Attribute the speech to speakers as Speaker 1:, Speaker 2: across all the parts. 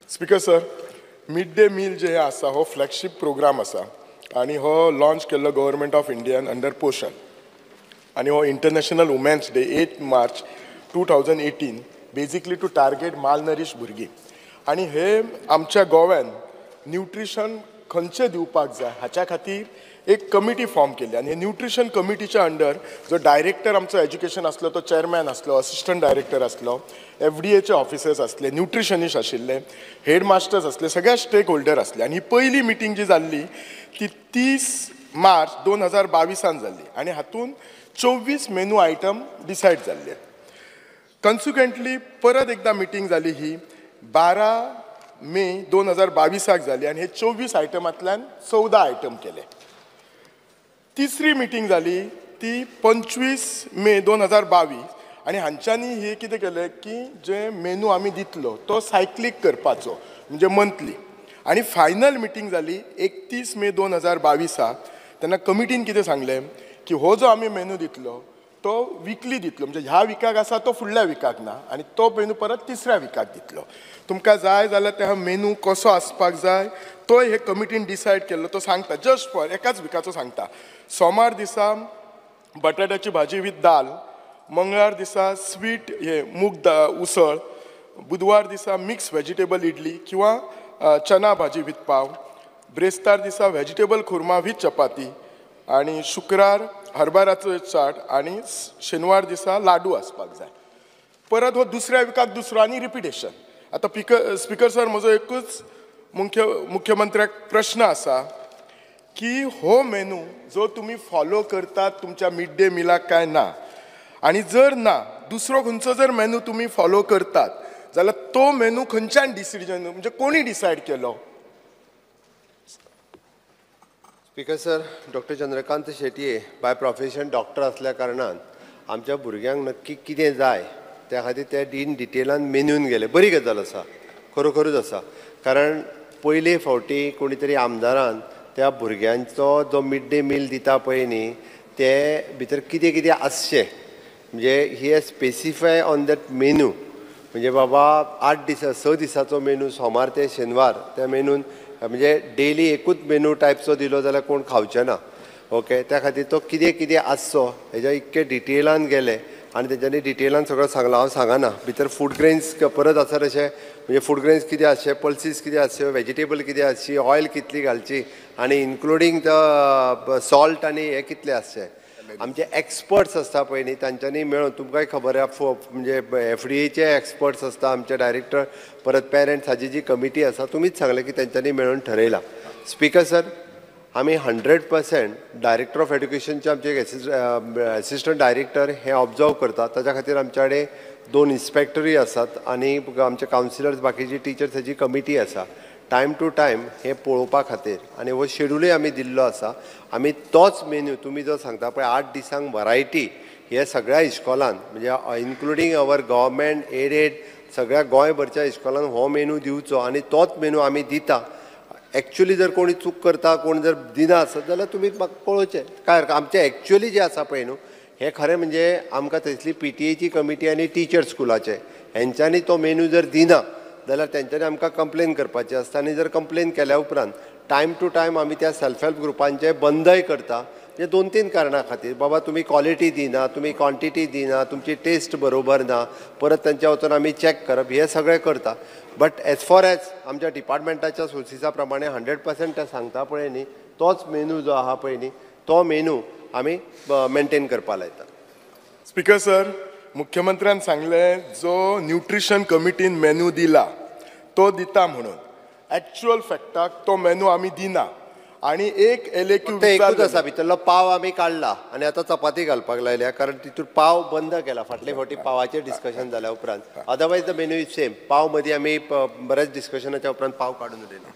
Speaker 1: Speaker sir, mid day meal जे आसा हो flagship programme आसा आनी हो लॉन्च केल्लो गव्हर्मेंट ऑफ इंडियान अंडर पोशन आनी हो International Women's Day 8 March 2018 basically to target malnourish भुरगीं. आनी हे आमच्या गोव्यान न्युट्रिशन खंयचें दिवपाक जाय हाच्या खातीर एक कमिटी फॉर्म केली आनी हे न्युट्रिशन कमिटीच्या अंडर जो डायरेक्टर आमचो एज्युकेशन आसलो तो चेअरमॅन आसलो, असिस्टंट डायरेक्टर आसलो, एफडीएचे ऑफिसर्स आसले, न्युट्रिशनिस्ट आशिल्ले, हेड मास्टर्स आसले, सगळे स्टेक होल्डर आसले. आनी ही पयली मिटींग जी जाल्ली ती 30 मार्च 2022 जाल्ली आनी हातूंत 24 मेनू आयटम डिसायड जाल्ले. कन्सिक्वेंटली परत एकदां मिटींग जाली ही 12 मे 2022 जाली आनी हे 24 आयटमांतल्यान 14 आयटम केले. तिसरी मिटींग जाली ती 25 मे 2022 आनी हांच्यांनी हे कितें केलें की जे मेनू आमी दितलो तो सायक्लीक करपाचो म्हणजे मंथली. आनी फायनल मिटींग जाली 31 मे 2022 तेन्ना कमिटीन कितें सांगलें की हो जो आमी मेनू दितलो तो विकली दितलो, म्हणजे ह्या विकाक आसा तो फुडल्या विकाक ना आनी तो मेनू परत तिसऱ्या विकाक दितलो. तुमकां जाय जाल्यार त्या मेनू कसो आसपाक जाय तो हे कमिटीन डिसायड केल्लो तो सांगता, जस्ट फॉर एकाच विकाचो सांगता. सोमार दिसा बटाट्याची भाजी वीथ दाल, मंगळार दिसा स्वीट हे मूग उसळ, बुधवार दिसा मिक्स व्हेजिटेबल इडली किंवा चना भाजी वीथ पाव, ब्रेस्तार दिसा व्हेजिटेबल खुर्मा वीथ चपाती आनी शुक्रार हरभराचो चाट आनी शेनवार दिसा लाडू आसपाक जाय. परत हो दुसऱ्या विकाक दुसरो आनी रिपिटेशन. आतां स्पिकर सर, म्हजो एकूच मुख्यमंत्र्याक प्रश्न आसा की हो मेनू जो तुमी फॉलो करतात तुमच्या मिड डे मिलाक काय ना, आनी जर ना दुसरो खंयचो जर मेनू तुमी फॉलो करतात जाल्यार तो मेनू खंयच्यान डिसिजन म्हणजे कोणी डिसायड केलो?
Speaker 2: Speaker sir, doctor Chandrakant Shetye by profession doctor आसल्या कारणान आमच्या भुरग्यांक नक्की कितें जाय त्या खातीर ते इन डिटेलान मेन्यून गेले. बरी गजाल आसा, खरोखरूच आसा. कारण पयले फावटी कोणी तरी आमदारान त्या भुरग्यांचो जो मिड डे मील दिता पळय न्ही ते भितर कितें कितें आसचें म्हणजे he has specify on that menu. म्हणजे बाबा 8 दिसा 6 दिसाचो मेनू, सोमार ते शेनवार त्या मेनून म्हणजे डेली एकूच मेनू टायपचो दिलो जाल्यार कोण खावचे ना. ओके, त्या खातीर तो कितें कितें आसचो हेज्या इतके डिटेलान गेले आनी तेंच्यांनी डिटेलान सगळें सांगलां. हांव सांगना भितर फूड ग्रेन्स परत आसा तशें म्हणजे फूड ग्रेन्स कितें आसचे, पल्सीस कितें आसच्यो, व्हेजिटेबल कितें आसची, ऑयल कितली घालची आनी इन्क्लुडींग the salt आनी हें कितलें आसचें. आमचे एक्सपर्ट्स आसता पळय न्ही तांच्यांनी मेळून, तुमकांय खबर आसा म्हणजे एफडीएचे एक्सपर्ट्स आसता, आमचे डायरेक्टर, परत पेरंट्स हाजी जी कमिटी आसा तुमीच सांगलें की तेंच्यांनी मेळून ठरयलां. स्पिकर सर, आमी 100% डायरेक्टर ऑफ एड्युकेशनचे आमचे एसिस्टंट डायरेक्टर हे ऑब्जर्व करतात. ताच्या खातीर आमच्या कडेन 2 इन्स्पेक्टरूय आसात आनी आमचे कावन्सिलर्स, बाकीची टिचर्स हाजी कमिटी आसा. टायम टू टायम हें पळोवपा खातीर आनी हो शेड्युलूय आमी दिल्लो आसा. आमी तोच मेन्यू तुमी जो सांगता पळय 8 दिसांक वरायटी हे सगळ्या इस्कॉलान म्हणजे इन्क्लुडींग our government aided सगळ्या गोंयभरच्या इस्कॉलान हो मेन्यू दिवचो आनी तोच मेन्यू आमी दिता. एक्चुअली जर कोणी चूक करता, कोण जर दिना आसत जाल्यार तुमी म्हाका पळोवचें. काय आमचें एक्चुअली जें आसा पळय न्हू हें खरें म्हणजे आमकां थंयसली पीटीएची कमिटी आनी टिचर स्कुलाचे हेंच्यांनी तो मेन्यू जर दिना जाल्यार तेंच्यांनी आमकां कंप्लेन करपाची आसता आनी जर कंप्लेन केल्या उपरांत टायम टू टायम आमी त्या सेल्फ हेल्प ग्रुपांचे बंदय करता. म्हणजे 2-3 कारणां खातीर, बाबा तुमी क्वॉलिटी दिना, तुमी क्वॉन्टिटी दिना, तुमची टेस्ट बरोबर ना, परत तेंच्या वचून आमी चॅक करप, हें सगळें करता. बट एज फॉर एज आमच्या डिपार्टमेंटाच्या सोर्सिसा प्रमाणे 100% ते सांगता पळय न्ही तोच मेनू जो आहा पळय न्ही तो मेनू आमी मेंटेन करपा लायता.
Speaker 1: स्पिकर सर, मुख्यमंत्र्यान सांगलें जो न्युट्रिशन कमिटीन मेनू दिला तो दिता म्हणून, एक्चुअल फॅक्टाक तो मेनू आमी दिना. आनी एक एलएक्यू
Speaker 2: एकूच आसा, भितरलो पाव आमी काडला आनी आतां चपाती घालपाक लायल्या कारण तितून पाव बंद केला फाटले फावटी पावाचेर डिस्कशन जाल्या उपरांत. Otherwise the menu is same. पाव मदीं आमी बऱ्याच डिस्कशनाच्या उपरांत पाव काडून उडयला.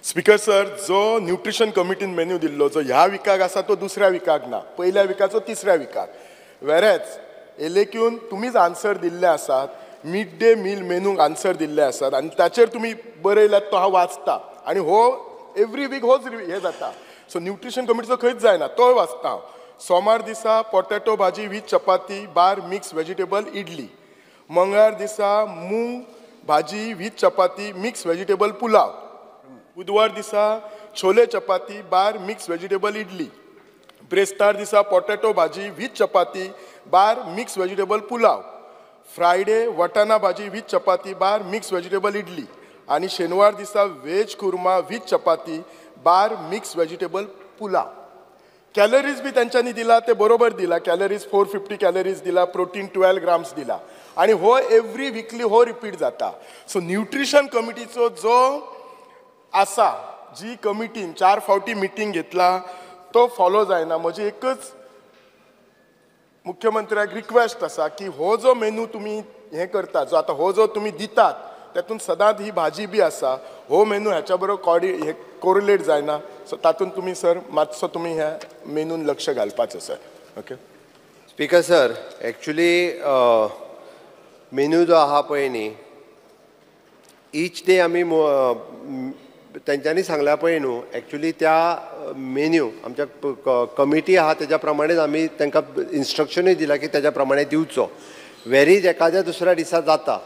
Speaker 1: स्पिकर सर, जो न्युट्रिशन कमिटीन मेन्यू दिल्लो जो ह्या विकाक आसा तो दुसऱ्या विकाक ना, पयल्या विकाचो तिसऱ्या विकाक. वेरेच एलएक्यून तुमीच आन्सर दिल्ले आसात, मिड डे मील मेनूक आन्सर दिल्ले आसात आनी ताचेर तुमी बरयल्यात तो हांव वाचता आनी हो एवरी वीक होच हें जाता. सो न्युट्रिशन कमिटीचो खंयच जायना, तो वाचता हांव. सोमार दिसा पोटॅटो भाजी वीथ चपाती बार मिक्स व्हेजिटेबल इडली, मंगळार दिसा मूंग भाजी with chapati mix vegetable pulao. बुधवार दिसा छोले चपाती बार मिक्स वेजिटेबल इडली. ब्रेस्तार दिसा potato bhaji with chapati bar mix vegetable pulao. Friday vatana bhaji with chapati bar mix vegetable idli. आनी शेनवार दिसा veg kurma with chapati bar mix vegetable pulao. Calories बी तेंच्यांनी दिला ते बरोबर दिला. कॅलरीज 450 कॅलरीज दिला, प्रोटीन 12 ग्राम्स दिला आनी हो एवरी विकली हो रिपीट जाता. सो न्यूट्रिशन कमिटीचो जो आसा, जी कमिटीन 4 फावटी मिटींग घेतला तो फॉलो जायना. म्हजी एकच मुख्यमंत्र्याक रिक्वेस्ट आसा की हो जो मेनू तुमी हें करता, जो आतां हो जो तुमी दितात तातूंत सदांच ही भाजी बी आसा, हो मेनू ह्याच्या बरोबर हे कोरिलेट जायना. सो तातूंत तुमी सर मातसो तुमी ह्या मेनून लक्ष घालपाचो sir. Okay
Speaker 2: speaker sir, actually menu जो आहा पळय न्ही, ईच डे आमी तेंच्यांनी सांगल्या पळय न्हू, एक्चुली त्या मेन्यू आमच्या कमिटी आहा तेज्या प्रमाणेच आमी तांकां इन्स्ट्रक्शनूय दिला की तेज्या प्रमाणे दिवचो. वेरीज एखाद्या दुसऱ्या दिसा जाता.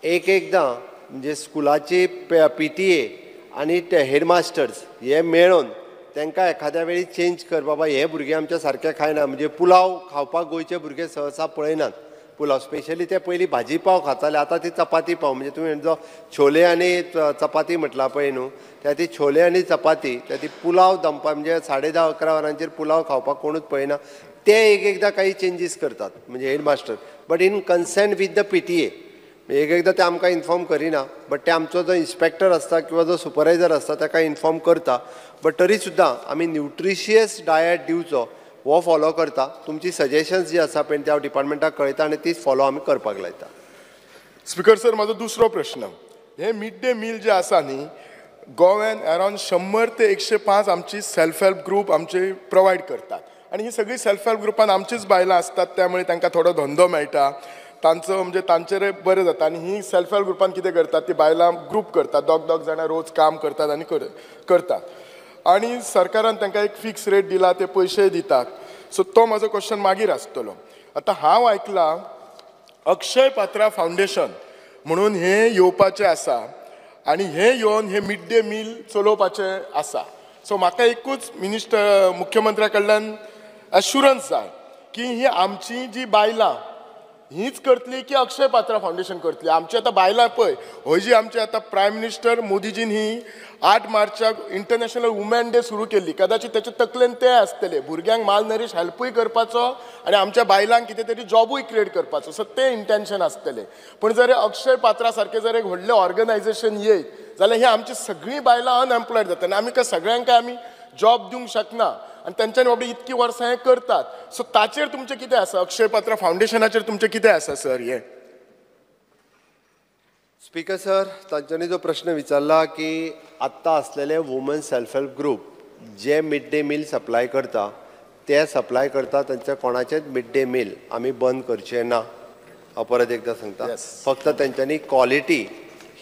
Speaker 2: एक एकदां म्हणजे स्कुलाची PTA आनी ते हेडमास्टर्स हे मेळून तांकां एखाद्या वेळी चेंज कर, बाबा हे भुरगे आमच्या सारके खायना. म्हणजे पुलाव खावपाक गोंयचे भुरगे सहसा पळयनात. पुलाव स्पेशली ते पयलीं भाजी पाव खाताले, आतां ती चपाती पाव. म्हणजे तुमी जो छोले आनी चपाती म्हटला पळय न्हू, त्या ती छोले आनी चपाती, त्या ती पुलाव दनपार म्हणजे 10:30-11 वरांचेर पुलाव खावपाक कोणूच पळयना. ते एक एकदां काही चेंजीस करतात म्हणजे headmaster, but in consent with the PTA. एक एकदां ते आमकां इन्फॉर्म करिना, बट ते आमचो जो इन्स्पेक्टर आसता किंवा जो सुपरवायजर आसता ताका इन्फॉर्म करता. बट तरी सुद्दां आमी न्युट्रिशियस डायट दिवचो हो फॉलो करता. तुमची सजेशन्स जी आसा पळय ते हांव डिपार्टमेंटाक कळयता आनी तीच फॉलो आमी करपाक लायता.
Speaker 1: स्पीकर सर, म्हाजो दुसरो प्रश्न, हे मिड डे मील जे आसा न्ही, गोव्यान अरावंड 100 ते 105 आमची सेल्फ हेल्प ग्रूप आमचे प्रोवायड करतात आनी ही सगळी सेल्फ हेल्प ग्रुपान आमचीच बायलां आसतात, त्यामुळे तांकां थोडो धंदो मेळटा, तांचो म्हणजे तांचेर बरें जाता. आनी ही सेल्फ हेल्प ग्रुपान कितें करतात, ती बायलां ग्रूप करतात, दोग दोग जाणां रोज काम करतात आनी करतात आनी सरकारान तांकां एक फिक्स रेट दिला, ते पयशेय दितात. सो तो म्हाजो क्वेश्चन मागीर आसतलो. आतां हांव आयकलां अक्षय पात्रा फावंडेशन म्हणून हें येवपाचें आसा आनी हें येवन हें मिड डे मील चलोवपाचें आसा. सो म्हाका एकूच मिनिस्टर मुख्यमंत्र्या कडल्यान एश्युरन्स जाय की ही आमची जी बायलां हीच करतली की अक्षय पात्रा फावंडेशन करतली. आमची आतां बायलां पळय, हय जी आमची आतां प्रायम मिनिस्टर मोदीजीन ही 8 मार्चाक इंटरनॅशनल वुमेन डे सुरू केल्ली, कदाचित तेच्या तकलेन ते आसतले भुरग्यांक मालनरीश हेल्पूय करपाचो आनी आमच्या बायलांक कितें तरी जॉबूय क्रिएट करपाचो. सो तें इंटेन्शन आसतलें. पूण जर अक्षय पात्रा सारकें जर एक व्हडलें ऑर्गनायजेशन येयत जाल्यार ही आमची सगळीं बायलां अनएम्प्लॉयड जाता आनी आमी सगळ्यांक आमी जॉब दिवंक शकना आनी तेंच्यांनी बाबडी इतकी वर्सां हें करतात. सो ताचेर तुमचें कितें आसा, अक्षय पात्रा फावंडेशनाचेर तुमचें कितें आसा सर हें?
Speaker 2: स्पीकर सर, तांच्यांनी जो प्रश्न विचारला की आत्तां आसलेले वुमन सेल्फ हेल्प ग्रूप जे मिड डे मील सप्लाय करता ते सप्लाय करता, तांच्या कोणाचेच मिड डे मील आमी बंद करचे ना. हांव परत एकदां सांगता, फक्त तेंच्यांनी क्वॉलिटी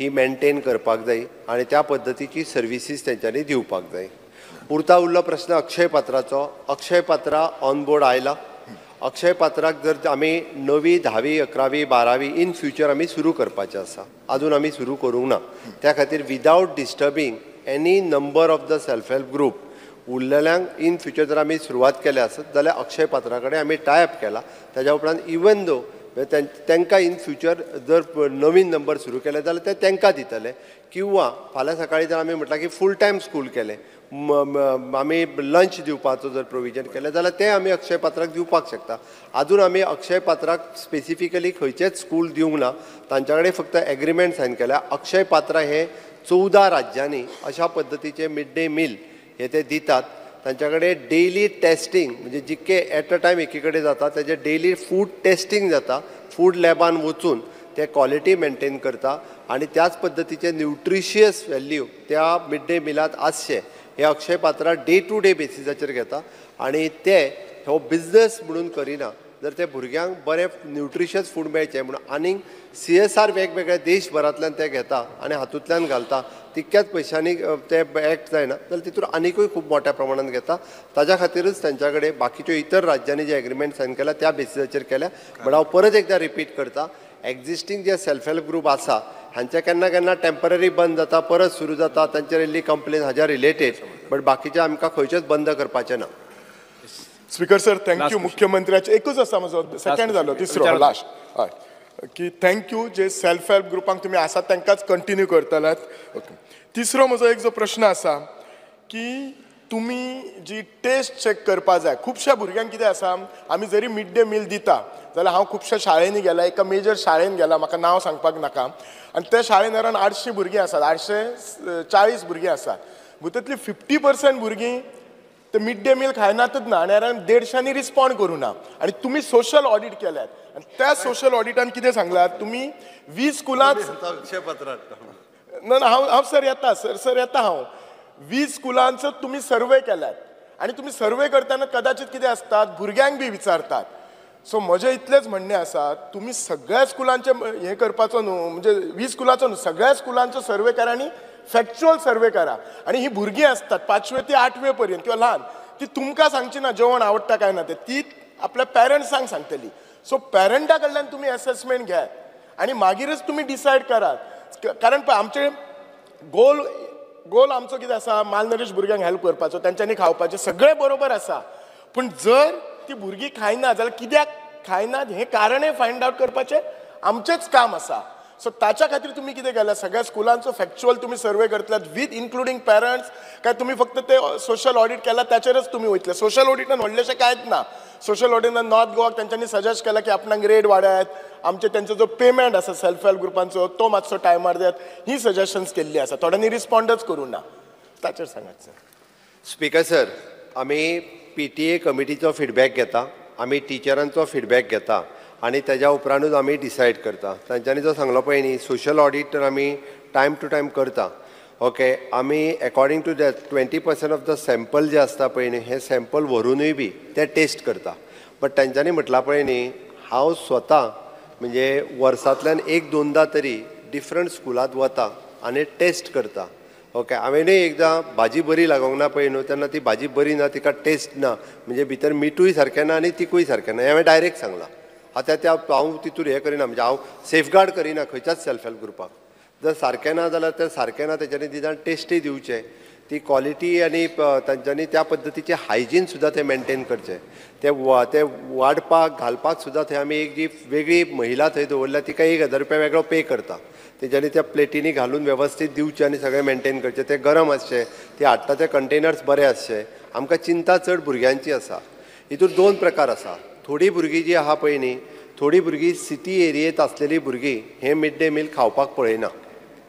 Speaker 2: ही मेनटेन करपाक जाय आनी त्या पद्दतीची सर्विसीस तेंच्यांनी दिवपाक जाय. उरता उरलो प्रश्न अक्षय पात्राचो. अक्षय पात्रा ऑन बोर्ड आयला. अक्षय पात्राक जर आमी 9वी 10वी 11वी 12वी इन फ्युचर आमी सुरू करपाचें आसा, आजून आमी सुरू करूंक ना. त्या खातीर without disturbing any number of the self help group उरलेल्यांक in future जर आमी सुरवात केल्या आसत जाल्यार अक्षय पात्रा कडेन आमी टाय अप केला. ताज्या उपरांत इवन दो तांकां इन फ्युचर जर नवीन नंबर सुरू केले जाल्यार ते तांकां दितले, किंवा फाल्यां सकाळीं जर आमी म्हटलां की फूल टायम स्कूल केलें, आमी लंच दिवपाचो जर प्रोविजन केलें जाल्यार तें आमी अक्षय पात्राक दिवपाक शकता. आजून आमी अक्षय पात्राक स्पेसिफिकली खंयचेच स्कूल दिवंक ना, तांच्या कडेन फक्त एग्रीमेंट सायन केल्या. अक्षय पात्रा हे 14 राज्यांनी अशा पद्दतीचे मिड डे मील हे ते दितात. तांच्या कडेन डेली टेस्टिंग म्हणजे जितके एट अ टायम एकी कडेन जाता तेजें डेली फूड टेस्टिंग जाता, फूड लॅबान वचून ते क्वॉलिटी मेनटेन करता आनी त्याच पद्दतीचे न्युट्रिशियस व्हॅल्यू त्या मिड डे मिलांत आसचें हे अक्षय पात्रा डे टू डे बेसिसाचेर घेता आनी ते हो बिजनस म्हणून करिना. जर ते भुरग्यांक बरें न्युट्रिशियस फूड मेळचें म्हणून आनीक CSR वेगवेगळ्या देशभरांतल्यान ते घेता आनी हातूंतल्यान घालता. तितक्याच पयशांनी ते एक्ट जायना जाल्यार तितून आनिकूय खूब मोठ्या प्रमाणान घेता. ताज्या खातीरच तांच्या कडेन बाकीच्यो इतर राज्यांनी जे एग्रीमेंट सायन केल्या त्या बेसिसाचेर केल्या. बट हांव परत एकदां रिपीट करता, एग्जिस्टींग जे सेल्फ हेल्प ग्रुप आसा हांचे केन्ना केन्ना टेम्पररी बंद जाता, परत सुरू जाता, तांचेर इल्ली कंप्लेन हाज्या रिलेटेड, बट बाकीचे आमकां खंयचेच बंद करपाचें ना.
Speaker 1: Speaker sir, thank you. मुख्यमंत्र्याचे एकूच आसा म्हजो, सेकंड जालो, तिसरो लास्ट. हय, की thank you जे सेल्फ हेल्प ग्रुपांक तुमी आसात तांकांच कंटिन्यू करतलात. ओके, तिसरो म्हजो एक जो प्रश्न आसा की तुमी जी टेस्ट चॅक करपा जाय. खुबश्या भुरग्यांक कितें आसा, आमी जरी मिड डे मील दिता जाल्यार हांव खुबश्या शाळेंनी गेला, एका मेजर शाळेन गेला, म्हाका नांव सांगपाक नाका, आनी त्या शाळेन अरावंड 800 भुरगीं आसात, 840 भुरगीं आसात. भितरतली 50% भुरगीं ते मिड डे मील खायनातच ना आनी अरावंड 150 रिस्पॉन्ड करूं ना. आनी तुमी सोशल ऑडीट केल्यात आनी त्या सोशल ऑडिटान कितें सांगलां, तुमी 20 स्कुलांत ना ना हांव सर येता, सर येता हांव. 20 स्कुलांचो तुमी सर्वे केल्यात आनी तुमी सर्वे करतना कदाचित कितें आसतात भुरग्यांक बी विचारतात. सो म्हजें इतलेंच म्हणणें आसा, तुमी सगळ्या स्कुलांचें हें करपाचो न्हू, म्हणजे 20 स्कुलाचो न्हू, सगळ्या स्कुलांचो सर्वे करा आनी फॅक्च्युअल सर्वे करा. आनी ही भुरगीं आसतात 5वे ते 8वे पर्यंत किंवा ल्हान, ती तुमकां सांगची ना जेवण आवडटा काय ना तें, ती आपल्या पेरंट्सांक सांगतली. सो पेरंटा कडल्यान तुमी एसेसमेंट घेयात आनी मागीरच तुमी डिसायड करात. कारण पळय आमचे गोल आमचो कितें आसा, मालनरीश भुरग्यांक हेल्प करपाचो, तेंच्यांनी खावपाचें सगळें बरोबर आसा, पूण जर ती भुरगीं खायना जाल्यार कित्याक खायनात हें कारणय फायंड आवट करपाचें आमचेंच काम आसा. सो ताच्या खातीर तुमी कितें केलां, सगळ्या स्कुलांचो फॅक्च्युअल तुमी सर्वे करतलात वीथ इन्क्लुडींग पेरंट्स, काय तुमी फक्त ते सोशल ऑडीट केला ताचेरच तुमी वयतले? सोशल ऑडिटान व्हडलेशें कांयच ना. सोशल ऑडिटान नॉर्थ गोवाक तेंच्यांनी सजेस्ट केलां की आपणाक रेट वाडयात, आमचे तेंचो जो पेमेंट आसा सेल्फ हेल्प ग्रुपांचो तो मातसो टायमार दियात, ही सजेशन्स केल्ली आसा. थोड्यांनी रिस्पॉन्डच करूं ना. ताचेर सांगात सर.
Speaker 2: स्पीकर सर, आमी PTA कमिटीचो फिडबॅक घेता, आमी टिचरांचो फिडबॅक घेता आनी तेज्या उपरांतूच आमी डिसायड करता. तांच्यांनी जो सांगलो पळय न्ही, सोशल ऑडीट तर आमी टायम टू टायम करता. ओके, आमी according to that 20% of the sample जे आसता पळय न्ही, हें सॅम्पल व्हरूनूय बी ते टेस्ट करता. बट तांच्यांनी म्हटलां पळय न्ही, हांव स्वता म्हणजे वर्सांतल्यान 1-2दा तरी डिफरंट स्कुलांत वता आनी टेस्ट करता. ओके, हांवेंनूय एकदां भाजी बरी लागोंक ना पळय न्हू, तेन्ना ती भाजी बरी ना, तिका टेस्ट ना, म्हणजे भितर मिठूय सारकें ना आनी तिकूय सारकें ना, हें हांवें डायरेक्ट सांगलां. आतां त्या हांव तितूर हें करिना, म्हणजे हांव सेफगार्ड करिना खंयच्याच सेल्फ हेल्प ग्रुपाक. जर सारकें ना जाल्यार तें सारकें ना, तेच्यांनी निदान टेस्टूय दिवचें, ती क्वॉलिटी आनी तांच्यांनी त्या पद्दतीचें हायजीन सुद्दां तें मेनटेन करचें. ते वाडपाक घालपाक सुद्दां थंय आमी एक जी वेगळी महिला थंय दवरल्या तिका 1000 रुपया वेगळो पे करता, तेच्यांनी त्या प्लेटींनी घालून वेवस्थीत दिवचें आनी सगळें मेनटेन करचें. तें गरम आसचें, ते हाडटा ते कंटेनर्स बरे आसचे. आमकां चिंता चड भुरग्यांची आसा. हितूर 2 प्रकार आसा. थोडीं भुरगीं जी आहा पळय न्ही, थोडीं भुरगीं सिटी एरियेंत आसलेलीं भुरगीं हें मिड डे मील खावपाक पळयना,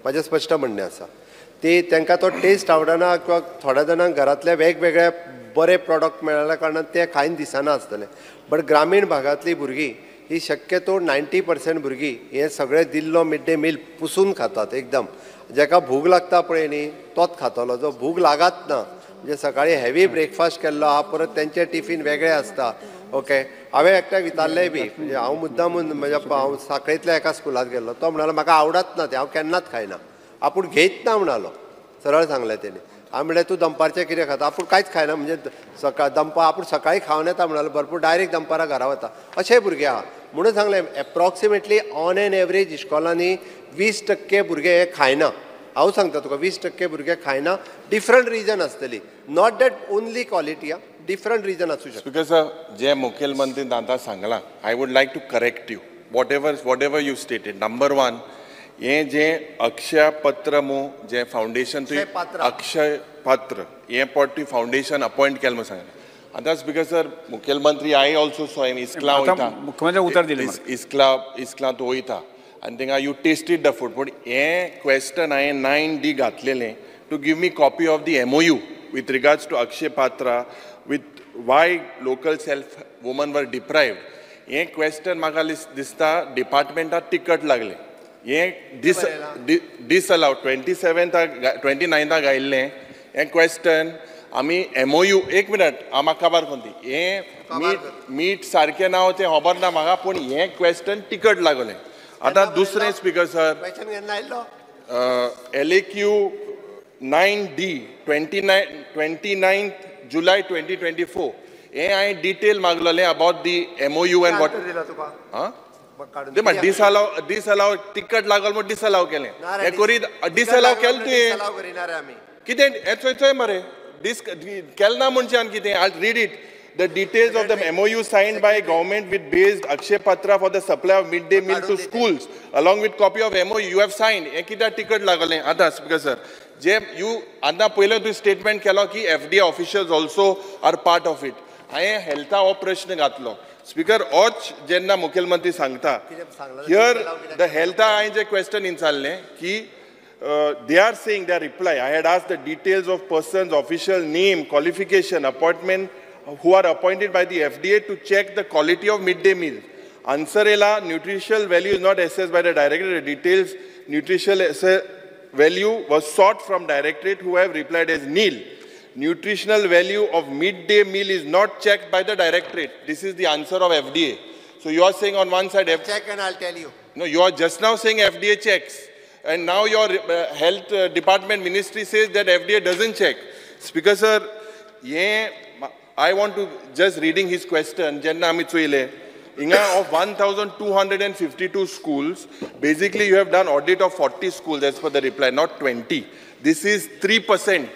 Speaker 2: म्हाजें स्पश्ट म्हणणें आसा. ते तांकां तो टेस्ट आवडना किंवा थोड्या जाणांक घरांतल्या वेगवेगळे बरे प्रोडक्ट मेळ्ळ्या कारणान ते खायन दिसना आसतलें. बट ग्रामीण भागांतलीं भुरगीं ही शक्यतो 90% भुरगीं हें सगळें दिल्लो मिड डे मील पुसून खातात एकदम. जाका भूक लागता पळय न्ही तोच खातलो, जो भूक लागत ना म्हणजे सकाळी हेवी ब्रेकफास्ट केल्लो आहा, परत तेंचे टिफीन वेगळे आसता. ओके, हांवें एकट्याक विचारलें बी, म्हणजे हांव मुद्दामून म्हज्या हांव साखळेंतल्या एका स्कुलांत गेल्लो, तो म्हणालो म्हाका आवडत ना तें, हांव केन्नाच खायना, आपूण घेयत ना म्हणालो, सरळ सांगलें तेणी. हांवें म्हणलें तूं दनपारचें कितें खाता? आपूण कांयच खायना, म्हणजे सकाळ दनपार आपूण सकाळी खावन येता म्हणालो, भरपूर डायरेक्ट दनपारां घरा वता, अशें भुरगे आहा. म्हणून सांगलें एप्रोक्सिमेटली ऑन एन एवरेज इस्कॉलांनी 20% भुरगे हे खायना. हांव सांगता तुका 20% भुरगे खायना, डिफरंट रिजन आसतली, not that only quality ah, different reason आसूं शकता.
Speaker 3: Because जे मुखेलमंत्री आतां सांगलां, I would like to correct you whatever you stated. Number 1, हें जें अक्षय पत्र मू जें फावंडेशन तुवें अक्षय पात्र हें पट तुवें फावंडेशन अपॉयंट केलें म्हूण सांगलें. आतां स्पीकर सर, मुखेलमंत्री I also so हांवें इस्कलां वयता,
Speaker 4: मुख्यमंत्री उतर दिलें,
Speaker 3: इस्कलां तूं वयता आनी थिंगा you tasted the food. पूण हें क्वेश्चन हांवें 9D घातलेलें to give me copy of the MOU with regards to Akshaya Patra with why local self women were deprived. हें क्वेश्चन म्हाका दिसता डिपार्टमेंटाक तिकट लागलें. हें डिसअलाव 27 29 घायिल्लें हें क्वेश्चन आमी MOU. एक मिनट, हांव म्हाका काबार कोन्न दी. हें मीठ सारकें ना तें खबर ना म्हाका, पूण हें क्वेश्चन तिकट लागलें. आतां दुसरें speaker sir, LAQ 9D 29 July 2024 हें हांवें detail मागलेलें about the MOU and what. आं,
Speaker 2: काडून
Speaker 3: ते डिसअलाव डिसअलाव तिकट लागल म्हूण डिसअलाव केलें. हें करीत डिसअलाव केलें तुवें.
Speaker 2: डिसअलाव करिना रे आमी.
Speaker 3: कितें हें चोय चोय मरे, डिस केलें ना म्हणचे आनी कितें? I read it. The details of the MOU signed by government with based Akshaya Patra for the supply of midday meal to schools along with copy of MOU you have signed. हें कित्याक तिकट लागलें? आतां speaker sir, J you आतां पयलें तुवें statement केलो की FDA officials also are part of it. हांवें हेल्था हो प्रश्न घातलो स्पीकर, होच जेन्ना मुखेलमंत्री सांगता here the हेल्था हांवें जे क्वेश्चन विचारलें की they are saying their reply, I had asked the details of persons, official name, qualification, appointment who are appointed by the FDA to check the quality of midday meal. Answer येला, nutritional value is not assessed by the directorate. The details nutritional value was sought from directorate who have replied as nil. Nutritional value of midday meal is not checked by the directorate. This is the answer of FDA. So you are saying on one side
Speaker 2: Check and I'll tell you.
Speaker 3: No, you are just now saying FDA checks. And now your health department ministry says that FDA doesn't check. Speaker sir, yeah, I want to just reading his question, जेन्ना आमी चोयले, हिंगा of 1,252 schools, basically you have done audit of 40 schools as per the reply, not 20. This is 3%.